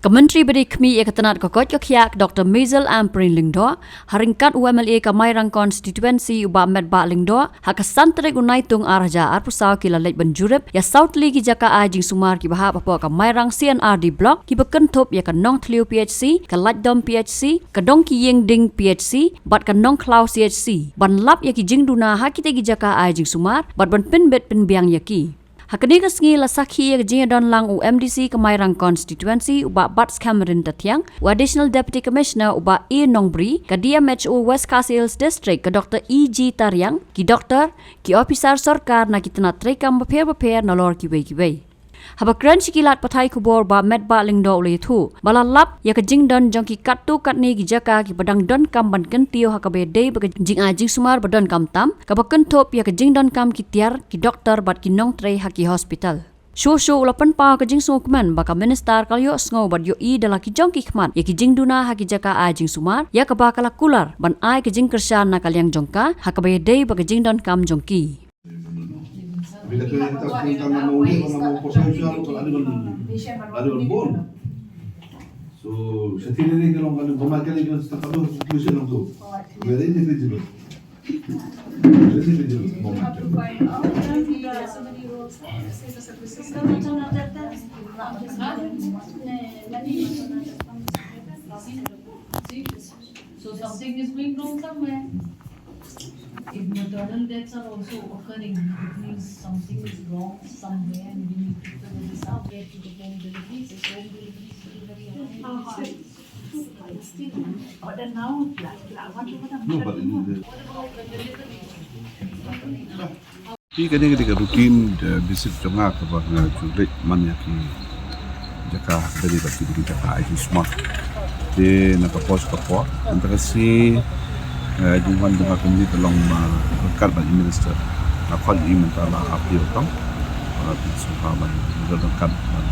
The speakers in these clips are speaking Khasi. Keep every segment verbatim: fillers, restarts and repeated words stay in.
Ka Myntri ba dei khmih ïa ka tnad ka koit ka khiah, Doctor Maisel Ampareen Lyngdoh, ha ryngkat u M L A ka Mairang Constituency u Bah Metbah Lyngdoh, ha ka san tarik u Naitung ar hajar arphew saw ki la leit ban jurip ïa saw tylli ki jaka ai jingsumar kiba hap hapoh ka Mairang C and R D Block, kiba kynthup ïa ka Nongthliew P H C, ka Laitdom P H C, ka Dongkiing Ding P H C, bad ka Nongkhlaw C H C, ban lap ïa ki jingduna ha kitei ki jaka ai jingsumar, bad ban pynbit pynbiang ïa ki. Ha kane ka sngi la sakhi ïa ka jingïadon lang u M D C ka Mairang Constituency u Bah Batskhem Ryntathiang, u Additional Deputy Commissioner u Bah A Nongbri, ka D M H O West Khasi Hills District ka Doctor E G Tariang, ki doktor, ki ophisar sorkar na ki tnad treikam bapher bapher nalor kiwei kiwei. Haba kren sha ki lad pathai khubor, Bah Metbah Lyngdoh u la ïathuh ba la lap ïa ka jingdon jong ki katto katne ki jaka kiba dang donkam ban kyntiew ha kaba ïadei bad ka jingai jingsumar ba donkam tam, kaba kynthup ïa ka jingdonkam ki tiar, ki doktor bad ki nongtrei ha ki hospital. Shuh shuh u la pynpaw ka jingsngewkmen ba ka minister ka la ïohsngew bad ïohi da la ki jong ki khmat ïa ki jingduna ha ki jaka ai jingsumar, ïa kaba ka la kular ban ai ka jingkyrshan na ka liang jong ka ha kaba ïadei bad ka jingdonkam jong ki. So, sa tiene que lo van a tomar que le digan esta para los solución a todo. Very individual. Very individual. So something is going wrong somewhere. If maternal deaths are also occurring, it means something is wrong somewhere and we need to figure this out. Where to the home deliveries, is home deliveries still very high? But then now, like, like, what, what about the, what about the delivery? Hi kane ka dei ka routine, eh, visit jong nga kaba nga ju leit man ïa ki jaka ha kaba ïadei bad ki jaka ai jingsumar. Te na ka por sha ka por, mynta ka sngi, eh, jingwan jong nga kumne ka long, eh, ryngkat bad i minister. Nga khot ïa i mynta la ar taïew tang. Nga la pynshong ha ban ïoh ryngkat ban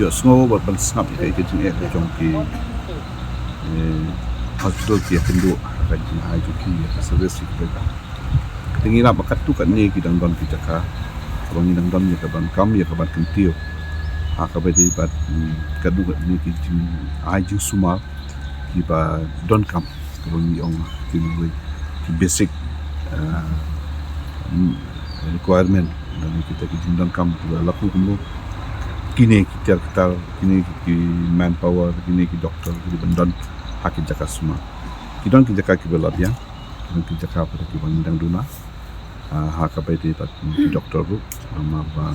ïohsngew bad ban sngap ïa ka jingeh ka jong ki, eh, hospital ki ïakynduh ha ka jingai jong ki ïa ka service ïa ka Te ngi lap ba katto katne ki dang don ki jaka kaba ngi dang don ïa ka ban kam ïa ka ban kyntiew ha kaba ïadei bad, mm, katto katne ki jingai jingsumar kiba donkam, kaba ngi ong ki, ki basic, eh, mm, requirement, lane kita ki jingdonkam kiba la kumno. Kine ki tiar ki tar, kine ki manpower, kine ki doktor kiba don ha ki jaka sumar. Ki don ki jaka kiba la biang, ki don ki jaka pat kiba ngi dang duna, ah, ha kaba ïadei bad ki doktor ruh, namar ba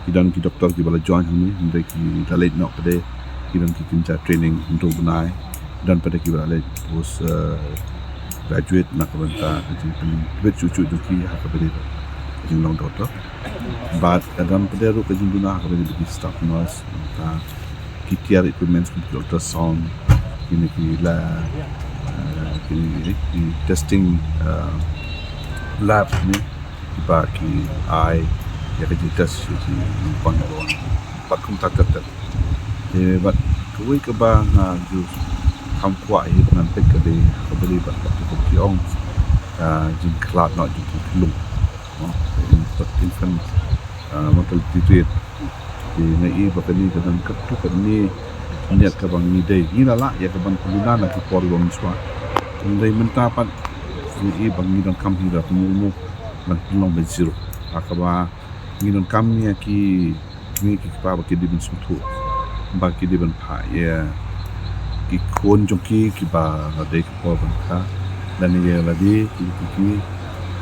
ki don ki doktor kiba la join hangne, hynrei ki la leit noh pat, ki don ki kynja training hynriew bnai, don pat kiba la leit post, eh, graduate na ka bynta ka jingpynbeit shuh shuh jong ki ha kaba ïadei bad ka jinglong doktor. Bad ka don pat ruh ka jingduna ha kaba ïadei bad ki staff nurse, bad ki tiar equipments kum ki ultrasound, kine ki la, eh, kine ki testing, eh, lab ne, kiba ki ai ïa ka jingtest ïa ki nongpang nongwan. Bad kumta ter ter. Te bad kawei kaba nga ju kham kwah ïa ngan peit ka dei kaba dei bad kata ki ong, eh, jingkhlad noh jong ki khyllung. No, infant, ah, mortality rate. Te nga i ba kane ka dang katto katne ka niat kaba ngi dei. Ngi la lah ïa ka ban pynlong na ki por long shuwa. Hynrei mynta pat nga i ba ngi donkam hi da kumno ban pynlong ban zero. Ha kaba ngi donkam ïa ki Ngi ki kpa ba ki dei ban sngewthuh, ba ki dei ban phah ïa ki khun jong ki kiba la dei ka por ban kha, lane ïa lade ki ki ki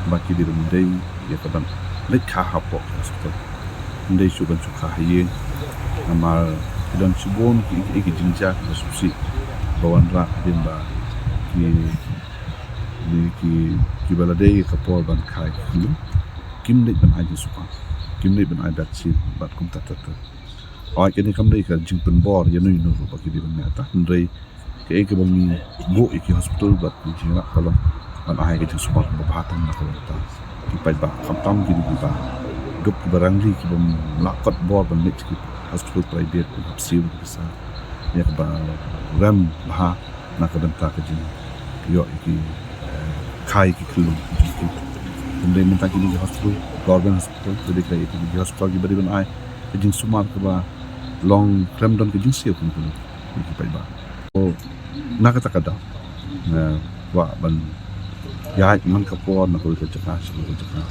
ba ki dei ban dei ïa ka ban leit kha hapoh hospital. Ym dei shuh ban shu kha ha ïing. Namar ki don shibun ki, ki, ki jingjia kiba sngewsih ba wanrah hadien ba ki, ki, kiba la dei ïa ka por ban kha ïa ki, kim leit ban ai jingsumar, kim leit ban ai vaccine bad kumta ter ter. Hooid, kane kam dei ka jingpynbor ïa no ïa no ruh ba ki dei ban mih ata, hynrei kaei kaba ngi buh ïa ki hospital bad ki jingïarap ka long ban ai ka jingsumar kaba bha tam na ka bynta ki paidbah, khamtam kine kiba duk kiba rangli, kiba ym lah kot bor ban leit sha ki hospital private ban hap siew ïa ki pisa, ïa kaba rem bha na ka bynta ka jingïoh ïa ki, eh, kha ïa ki khyllung jong ki. Hynrei mynta kine ki hospital, government hospital, te dei ka ïa kine ki hospital kiba dei ban ai ka jingsumar kaba long khlem don ka jingsiew kum kine ki paidbah. Ko na kata ka daw nga kwah ban ïaid man ka por na kawei ka jaka sha kawei ka jaka.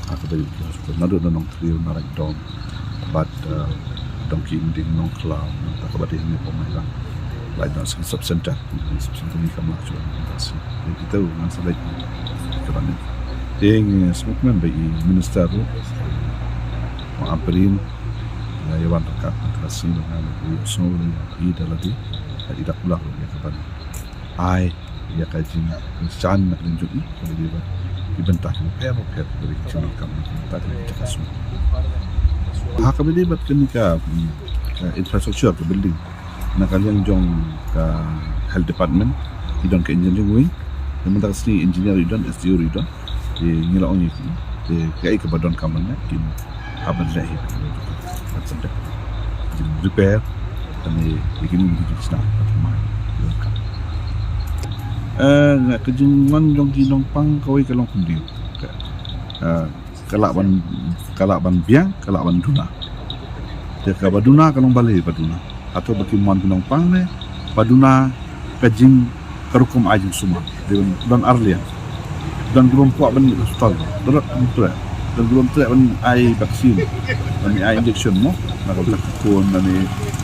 Ha kaba ïadei ki hospital naduh na Nongthliew, Naraidong bad, eh, Dongkiingding, Nongkhlaw, nangta kaba dei hangne Pamailang. Lait noh sha ki sub center, ki sub center ni kam lah shuh nangta sha. Ïa kita ruh ngan sa leit kaba ne. Te nga sngewkmen ba i minister ruh, ma Ampareen, ïa wan ryngkat nangta sha nga, i sngew ïa i da lade, i da kular ruh ïa kaban ai ïa ka jingkyrshan na ka liang jong i, ka dei ba ki bynta ki bapher bapher, ka dei ka jingdonkam na ka bynta ka jaka shnong. Ha kaba dei bad kane ka, mm, ka infrastructure ka building na ka liang jong ka health department, ki don ka engineering wing, na mynta ka sngi engineer ruh i don, S D O ruh i don. Te ngi la ong ïa ki, te kaei kaba donkam ban leh kin hap ban leh hi. Ban pyndep, jing repair, kane ïa kine ki jingshna ka thymmai. Eh, nga, ka jingwan jong ki nongpang kawei ka long kumne. Ka, eh, ka lah ban, ka lah ban biang, ka lah ban duna. Te kaba duna ka long balei ba duna. Hato ba kim wan ki nongpang ne ba duna ka jing, ka rukom ai jingsumar. Dei ban don ar liang. Don ki bym kwah ban mih hospital, don ki bym treh, don ki bym treh ban ai vaccine, ban ai injection mo. Na ka bynta ka khun, ban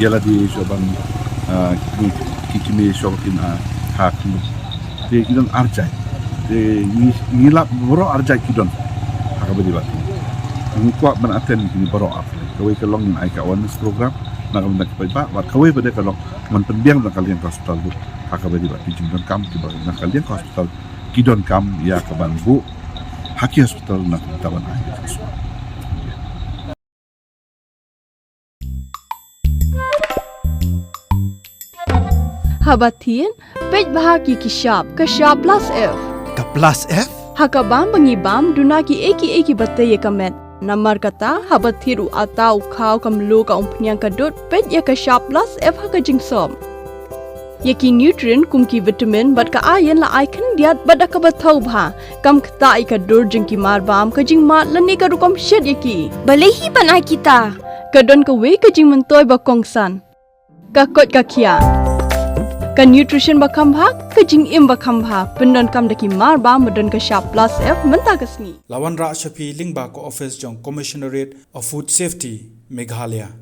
ïa lade shuh ban, ah, ki, ki kmie shuh kin, ah, ha khun. Te ki don ar jait. Te ngi, ngi lap baroh ar jait ki don ha kaba ïadei bad kine. Ngi kwah ban attend kine baroh ar. Kawei ka long ngin ai ka awareness program na ka bynta ki paidbah, bad kawei pat de ka long ngan pynbiang na ka liang ka hospital ruh ha kaba ïadei bad ki jingdonkam kiba na ka liang ka hospital ki donkam ïa kaban buh ha ki hospital na ka bynta ban ai. Haba thied, peit bha ki ki shap, ka shap plus F. Ka plus F? Ha ka bam ba ngi bam, duna kiei kiei kiba tei ïa ka met. Namar kata, haba thied u atta, u khaw, ka mluh, ka umphniang, ka dud, peit ïa ka shap plus F ha ka jingsop. Ïa ki nutrient kum ki vitamin bad ka iron la ai khyndiat bad da kaba thaw bha. Kam ktah ïa ka dur jong ki marbam, ka jingmad lane ka rukom shet ïa ki. Balei hi ban ai kita? Ka don kawei ka jingmyntoi ba kongsan. Ka koit ka khiah. Ka nutrition ba kham bha, ka jingim ba kham bha. Pyndonkam da ki marbam ba don ka shap plus F mynta ka sngi. La wanrah sha phi lyngba ka office jong Commissionerate of Food Safety, Meghalaya.